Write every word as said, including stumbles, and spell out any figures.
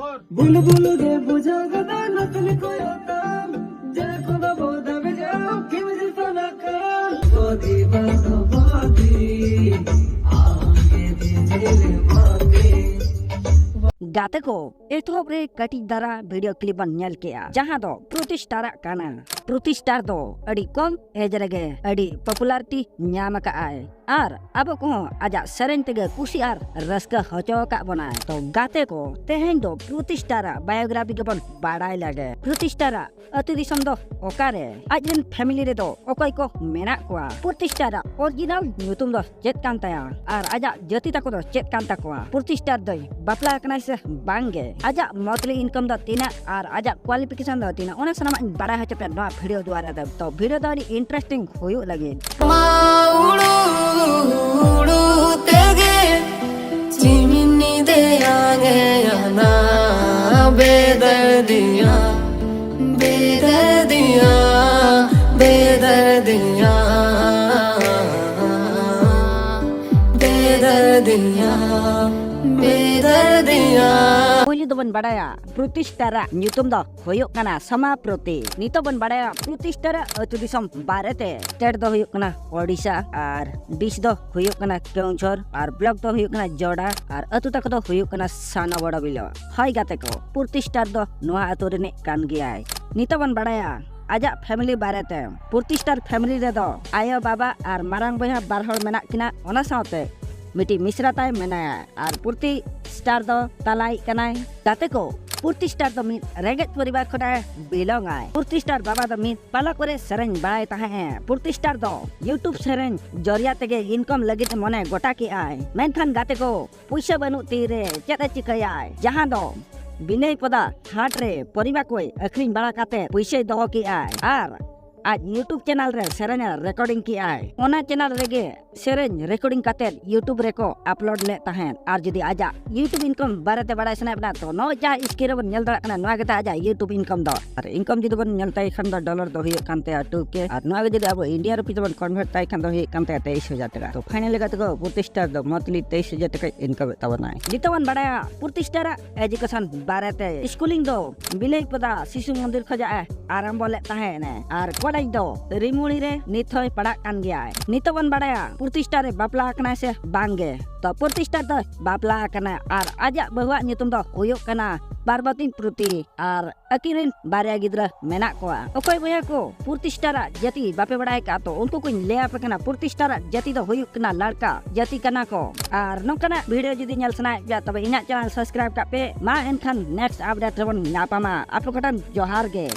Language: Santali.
ᱵᱩᱞᱵᱩᱞ ᱜᱮ ᱵᱩᱡᱷᱟᱹᱣ ᱠᱟᱫᱟ ᱱᱟᱛᱱᱤ ᱠᱚᱭᱚᱜ ᱛᱟᱢ, ᱡᱟᱦᱟᱸ ᱠᱚ ᱵᱟᱵᱚ ᱫᱟᱵᱮ ᱡᱟᱣ ᱠᱤᱢ ᱡᱤᱛᱚᱱᱟ ᱠᱟᱱ᱾ ᱵᱚᱫᱤ ᱵᱟᱫᱚ ᱵᱚᱫᱤ, ᱟᱢ ᱜᱮ ᱫᱤᱡᱤᱞ ᱵᱚᱫᱤ᱾ ᱜᱟᱛᱮ ᱠᱚ, ᱮᱛᱚᱦᱚᱵ ᱨᱮ ᱠᱟᱹᱴᱤᱡ ᱫᱷᱟᱨᱟ ᱵᱷᱤᱰᱤᱭᱳ ᱠᱞᱤᱯ ᱵᱚᱱ ᱧᱮᱞ ᱠᱮᱜᱼᱟ, ᱡᱟᱦᱟᱸ ᱫᱚ ᱯᱨᱚᱛᱤᱥᱴᱟᱨᱟᱜ ᱠᱟᱱᱟ᱾ ᱯᱨᱚᱛᱤᱥᱴᱟᱨ ᱫᱚ ᱟᱹᱰᱤ ᱠᱚᱢ ᱮᱡᱽ ᱨᱮᱜᱮ ᱟᱹᱰᱤ ᱯᱚᱯᱩᱞᱟᱨᱤᱴᱤ ᱧᱟᱢ ᱟᱠᱟᱫ ᱟᱭ ᱟᱨ ᱟᱵᱚ ᱠᱚᱦᱚᱸ ᱟᱡᱟᱜ ᱥᱮᱨᱮᱧ ᱛᱮᱜᱮ ᱠᱩᱥᱤ ᱟᱨ ᱨᱟᱹᱥᱠᱟᱹ ᱦᱚᱪᱚ ᱟᱠᱟᱫ ᱵᱚᱱᱟᱭ᱾ ᱛᱚ ᱜᱟᱛᱮ ᱠᱚ, ᱛᱮᱦᱮᱧ ᱫᱚ ᱯᱨᱚᱛᱤᱥᱴᱟᱨᱟᱜ ᱵᱟᱭᱳᱜᱨᱟᱯᱷᱤ ᱜᱮᱵᱚᱱ ᱵᱟᱲᱟᱭ ᱞᱟᱜᱮ᱾ ᱯᱨᱚᱛᱤᱥᱴᱟᱨᱟᱜ ᱟᱹᱛᱩ ᱫᱤᱥᱚᱢ ᱫᱚ ᱚᱠᱟᱨᱮ? ᱟᱡ ᱨᱮᱱ ᱯᱷᱮᱢᱤᱞᱤ ᱨᱮᱫᱚ ᱚᱠᱚᱭ ᱠᱚ ᱢᱮᱱᱟᱜ ᱠᱚᱣᱟ? ᱯᱨᱚᱛᱤᱥᱴᱟᱨᱟᱜ ᱚᱨᱤᱡᱤᱱᱟᱞ ᱧᱩᱛᱩᱢ ᱫᱚ ᱪᱮᱫ ᱠᱟᱱ ᱛᱟᱭᱟ? ᱟᱨ ᱟᱡᱟᱜ ᱡᱟᱹᱛᱤ ᱛᱟᱠᱚ ᱫᱚ ᱪᱮᱫ ᱠᱟᱱ ᱛᱟᱠᱚᱣᱟ? ᱯᱨᱚᱛᱤᱥᱴᱟᱨ ᱫᱚᱭ ᱵᱟᱯᱞᱟ ᱟᱠᱟᱱᱟᱭ ᱥᱮ ᱵᱟᱝ ᱜᱮ? ᱟᱡᱟᱜ ᱢᱚᱛᱞᱤ ᱤᱱᱠᱟᱢ ᱫᱚ ᱛᱤᱱᱟᱹᱜ ᱟᱨ ᱟᱡᱟᱜ ᱠᱣᱟᱞᱤᱯᱷᱤᱠᱮᱥᱚᱱ ᱫᱚ ᱛᱤᱱᱟᱹᱜ? ᱚᱱᱟ ᱥᱟᱱᱟᱢᱟᱜ ᱤᱧ ᱵᱟᱲᱟᱭ ᱦᱚᱪᱚ ᱯᱮᱭᱟ ᱱᱚᱣᱟ ᱵᱷᱤᱰᱤᱭᱳ ᱫᱩᱣᱟᱨᱟ ᱛᱮ᱾ ᱛᱚ ᱵᱷᱤᱰᱤᱭᱳ ᱫᱚ ᱟᱹᱰᱤ ᱤᱱᱴᱟᱨᱮᱥᱴᱤᱝ ᱦᱩᱭᱩᱜ ᱞᱟᱹᱜᱤᱫ᱾ ᱢᱟ ᱩᱲᱩ ᱩᱲᱩ ᱛᱮᱜᱮ ᱪᱤᱢᱤᱱᱤ ᱫᱮᱭᱟᱝ ᱮᱭᱟᱱᱟ ᱵᱮᱫᱟᱨᱫᱤᱭᱟ, ᱵᱮᱫᱟᱨᱫᱤᱭᱟ, ᱵᱮᱫᱟᱨᱫᱤᱭᱟ, ᱵᱮᱫᱟᱨᱫᱤᱭᱟ, ᱵᱮᱫᱟᱨᱫᱤᱭᱟ᱾ ᱯᱩᱭᱞᱩ ᱫᱚᱵᱚᱱ ᱵᱟᱲᱟᱭᱟ ᱯᱨᱚᱛᱤᱥᱴᱟᱨᱟᱜ ᱧᱩᱛᱩᱢ ᱫᱚ ᱦᱩᱭᱩᱜ ᱠᱟᱱᱟ ᱥᱚᱢᱟᱯᱨᱚᱛᱤ᱾ ᱱᱤᱛᱚᱜ ᱵᱚᱱ ᱵᱟᱲᱟᱭᱟ ᱯᱨᱚᱛᱤᱥᱴᱟᱨᱟᱜ ᱟᱹᱛᱩ ᱫᱤᱥᱚᱢ ᱵᱟᱨᱮᱛᱮ᱾ ᱥᱴᱮᱴ ᱫᱚ ᱦᱩᱭᱩᱜ ᱠᱟᱱᱟ ᱳᱰᱤᱥᱟ ᱟᱨ ᱰᱤᱥ ᱫᱚ ᱦᱩᱭᱩᱜ ᱠᱟᱱᱟ ᱠᱮᱣᱚᱱᱡᱷᱚᱨ ᱟᱨ ᱵᱞᱚᱠ ᱫᱚ ᱦᱩᱭᱩᱜ ᱠᱟᱱᱟ ᱡᱚᱰᱟ ᱟᱨ ᱟᱹᱛᱩ ᱛᱟᱠᱚ ᱫᱚ ᱦᱩᱭᱩᱜ ᱠᱟᱱᱟ ᱥᱟᱱᱟᱵᱚᱲᱚ ᱵᱤᱞᱚ᱾ ᱦᱳᱭ ᱜᱟᱛᱮ ᱠᱚ, ᱯᱨᱚᱛᱤᱥᱴᱟᱨ ᱫᱚ ᱱᱚᱣᱟ ᱟᱹᱛᱩ ᱨᱤᱱᱤᱡ ᱠᱟᱱ ᱜᱮᱭᱟᱭ᱾ ᱱᱤᱛᱚᱜ ᱵᱚᱱ ᱵᱟᱲᱟᱭᱟ ᱟᱡᱟᱜ ᱯᱷᱮᱢᱤᱞᱤ ᱵᱟᱨᱮᱛᱮ᱾ ᱯᱨᱚᱛᱤᱥᱴᱟᱨ ᱯᱷᱮᱢᱤᱞᱤ ᱨᱮᱫᱚ ᱟᱭᱳ ᱵᱟᱵᱟ ᱟᱨ ᱢᱟᱨᱟᱝ ᱵᱚᱭᱦᱟ ᱵᱟᱨ ᱦᱚᱲ ᱢᱮᱱᱟᱜ ᱠᱤᱱᱟ, ᱚᱱᱟ ᱥᱟᱶᱛᱮ ᱢᱤᱫᱴᱤᱡ ᱢᱤᱥᱨᱟ ᱛᱟᱭ ᱢᱮᱱᱟᱭᱟ᱾ ᱟᱨ ᱯᱨᱚᱛᱤᱥᱴᱟᱨ ᱫᱚ ᱛᱟᱞᱟᱭᱤᱡ ᱠᱟᱱᱟᱭ᱾ ᱜᱟᱛᱮ ᱠᱚ, ᱯᱨᱚᱛᱤᱥᱴᱟᱨ ᱫᱚ ᱢᱤᱫ ᱨᱮᱸᱜᱮᱡ ᱯᱚᱨᱤᱵᱟᱨ ᱠᱷᱚᱱᱟᱜ ᱮ ᱵᱤᱞᱚᱝ ᱟᱭ᱾ ᱯᱨᱚᱛᱤᱥᱴᱟᱨ ᱵᱟᱵᱟ ᱫᱚ ᱢᱤᱫ ᱯᱟᱞᱟ ᱠᱚᱨᱮ ᱥᱮᱨᱮᱧ ᱵᱟᱲᱟᱭ ᱛᱟᱦᱮᱸ ᱮ᱾ ᱯᱨᱚᱛᱤᱥᱴᱟᱨ ᱫᱚ YouTube ᱥᱮᱨᱮᱧ ᱡᱚᱨᱤᱭᱟ ᱛᱮᱜᱮ ᱤᱱᱠᱟᱢ ᱞᱟᱹᱜᱤᱫ ᱢᱚᱱᱮ ᱜᱚᱴᱟ ᱠᱮᱜᱼᱟᱭ᱾ ᱢᱮᱱᱠᱷᱟᱱ ᱜᱟᱛᱮ ᱠᱚ, ᱯᱩᱭᱥᱟᱹ ᱵᱟᱹᱱᱩᱜ ᱛᱤᱨᱮ ᱪᱮᱫ ᱮ ᱪᱤᱠᱟᱹᱭᱟᱭ? ᱡᱟᱦᱟᱸ ᱫᱚ ᱵᱤᱱᱟᱹᱭ ᱯᱚᱫᱟ ᱦᱟᱴ ᱨᱮ ᱯᱚᱨᱤᱵᱟ ᱠᱚᱭ ᱟᱹᱠᱷᱨᱤᱧ ᱵᱟᱲᱟ ᱠᱟᱛᱮ ᱯᱩᱭᱥᱟᱹᱭ ᱫᱚᱦᱚ ᱠᱮᱜᱼᱟᱭ᱾ ᱟᱨ ᱟᱡ YouTube ᱪᱮᱱᱮᱞ ᱨᱮ ᱥᱮᱨᱮᱧ ᱮ ᱨᱮᱠᱚᱨᱰᱤᱝ ᱠᱮᱜᱼᱟᱭ, ᱚᱱᱟ ᱪᱮᱱᱮᱞ ᱨᱮᱜᱮ ᱥᱮᱨᱮᱧ ᱨᱮᱠᱚᱨᱰᱤᱝ ᱠᱟᱛᱮᱫ YouTube ᱨᱮᱠᱚ ᱟᱯᱞᱳᱰ ᱞᱮᱫ ᱛᱟᱦᱮᱸᱫ᱾ ᱟᱨ ᱡᱩᱫᱤ ᱟᱡᱟᱜ YouTube ᱤᱱᱠᱟᱢ ᱵᱟᱨᱮᱛᱮ ᱵᱟᱲᱟᱭ ᱥᱟᱱᱟᱭᱮᱫ ᱵᱮᱱᱟ, ᱛᱚ ᱱᱚᱜᱼᱚᱭ ᱡᱟᱦᱟᱸ ᱥᱠᱨᱤᱱ ᱨᱮᱵᱚᱱ ᱧᱮᱞ ᱫᱟᱲᱮᱭᱟᱜ ᱠᱟᱱᱟ, ᱱᱚᱣᱟ ᱜᱮ ᱛᱟᱭ ᱟᱡᱟᱜ YouTube ᱤᱱᱠᱟᱢ ᱫᱚ᱾ ᱟᱨ ᱤᱱᱠᱟᱢ ᱡᱩᱫᱤ ᱵᱚᱱ ᱧᱮᱞ ᱛᱟᱭ ᱠᱷᱟᱱ ᱫᱚ ᱰᱚᱞᱟᱨ ᱫᱚ ᱦᱩᱭᱩᱜ ᱠᱟᱱ ᱛᱟᱭᱟ ᱴᱩ ᱠᱮ, ᱟᱨ ᱱᱚᱣᱟ ᱜᱮ ᱡᱩᱫᱤ ᱟᱵᱚ ᱤᱱᱰᱤᱭᱟ ᱨᱩᱯᱤ ᱛᱮᱵᱚᱱ ᱠᱚᱱᱵᱷᱟᱨᱴ ᱛᱟᱭ ᱠᱷᱟᱱ ᱫᱚ ᱦᱩᱭᱩᱜ ᱠᱟᱱ ᱛᱟᱭᱟ ᱛᱮᱭᱤᱥ ᱦᱟᱡᱟᱨ ᱴᱟᱠᱟ᱾ ᱛᱚ ᱯᱷᱟᱭᱱᱟᱞ ᱞᱮᱠᱟ ᱛᱮᱫᱚ ᱯᱨᱚᱛᱤᱥᱴᱷᱟ ᱫᱚ ᱢᱚᱱᱛᱷᱞᱤ ᱛᱮᱭᱤᱥ ᱦᱟᱡᱟᱨ ᱴᱟᱠᱟᱭ ᱤᱱᱠᱟᱢᱮᱫ ᱛᱟᱵᱚᱱᱟᱭ᱾ ᱱᱤᱛᱚᱜ ᱵᱚᱱ ᱵᱟᱲᱟᱭᱟ ᱯᱨᱚᱛᱤᱥᱴᱷᱟ ᱨᱟᱜ ᱮᱡᱩᱠᱮᱥᱚᱱ ᱵᱟᱨᱮᱛᱮ᱾ ᱥᱠᱩᱞᱤᱝ ᱫᱚ ᱵᱤᱞᱟᱹᱭᱯᱚᱫᱟ ᱥᱤᱥᱩ ᱢᱚᱱᱫᱤᱨ ᱠᱷᱚᱱᱟᱜ ᱮ ᱟᱨᱟᱢᱵᱚ ᱞᱮᱫ ᱛᱟᱦᱮᱸᱫ, ᱟᱨ ᱠᱚᱞᱮᱡᱽ ᱫᱚ ᱨᱤᱢᱩᱲᱤ ᱨᱮ ᱱᱤᱛ ᱦᱚᱸᱭ ᱯᱟᱲᱦᱟᱜ ᱠᱟᱱ ᱜᱮᱭᱟᱭ᱾ ᱱᱤᱛᱚᱜ ᱵᱚᱱ ᱵᱟᱲᱟᱭᱟ ᱯᱨᱚᱛᱤᱥᱴᱷᱟ ᱨᱮ ᱵᱟᱯᱞᱟ ᱟᱠᱟᱱᱟᱭ ᱥᱮ ᱵᱟᱝ ᱜᱮ᱾ ᱛᱚ ᱯᱨᱚᱛᱤᱥᱴᱷᱟ ᱫᱚᱭ ᱵᱟᱯᱞᱟ ᱟᱠᱟᱱᱟ, ᱟᱨ ᱟᱡᱟᱜ ᱵᱟᱹᱦᱩᱣᱟᱜ ᱧᱩᱛᱩᱢ ᱫᱚ ᱦᱩᱭᱩᱜ ᱠᱟᱱᱟ ᱯᱟᱨᱵᱚᱛᱤ ᱯᱨᱚᱛᱤ, ᱟᱨ ᱟᱹᱠᱤᱱ ᱨᱮᱱ ᱵᱟᱨᱭᱟ ᱜᱤᱫᱽᱨᱟᱹ ᱢᱮᱱᱟᱜ ᱠᱚᱣᱟ᱾ ᱚᱠᱚᱭ ᱵᱚᱭᱦᱟ ᱠᱚ ᱯᱨᱚᱛᱤᱥᱴᱷᱟ ᱨᱟᱜ ᱡᱟᱹᱛᱤ ᱵᱟᱯᱮ ᱵᱟᱲᱟᱭ ᱠᱟᱜᱼᱟ, ᱛᱚ ᱩᱱᱠᱩ ᱠᱚᱧ ᱞᱟᱹᱭ ᱟᱯᱮ ᱠᱟᱱᱟ᱾ ᱯᱨᱚᱛᱤᱥᱴᱷᱟ ᱨᱟᱜ ᱡᱟᱹᱛᱤ ᱫᱚ ᱦᱩᱭᱩᱜ ᱠᱟᱱᱟ ᱞᱟᱲᱠᱟ ᱡᱟᱹᱛᱤ ᱠᱟᱱᱟ ᱠᱚ᱾ ᱟᱨ ᱱᱚᱝᱠᱟᱱᱟᱜ ᱵᱷᱤᱰᱤᱭᱳ ᱡᱩᱫᱤ ᱧᱮᱞ ᱥᱟᱱᱟᱭᱮᱫ ᱯᱮᱭᱟ, ᱛᱚᱵᱮ ᱤᱧᱟᱹᱜ ᱪᱮᱱᱮᱞ ᱥᱟᱵᱥᱠᱨᱟᱭᱤᱵ ᱠᱟᱜ ᱯᱮ᱾ ᱢᱟ ᱮᱱᱠᱷᱟᱱ ᱱᱮᱠᱥᱴ ᱟᱯᱰᱮᱴ ᱨᱮᱵᱚᱱ ᱧᱟᱯᱟᱢᱟ᱾ ᱟᱯᱮ ᱠᱚᱴᱷᱮᱱ ᱡᱚᱦᱟᱨ ᱜᱮ᱾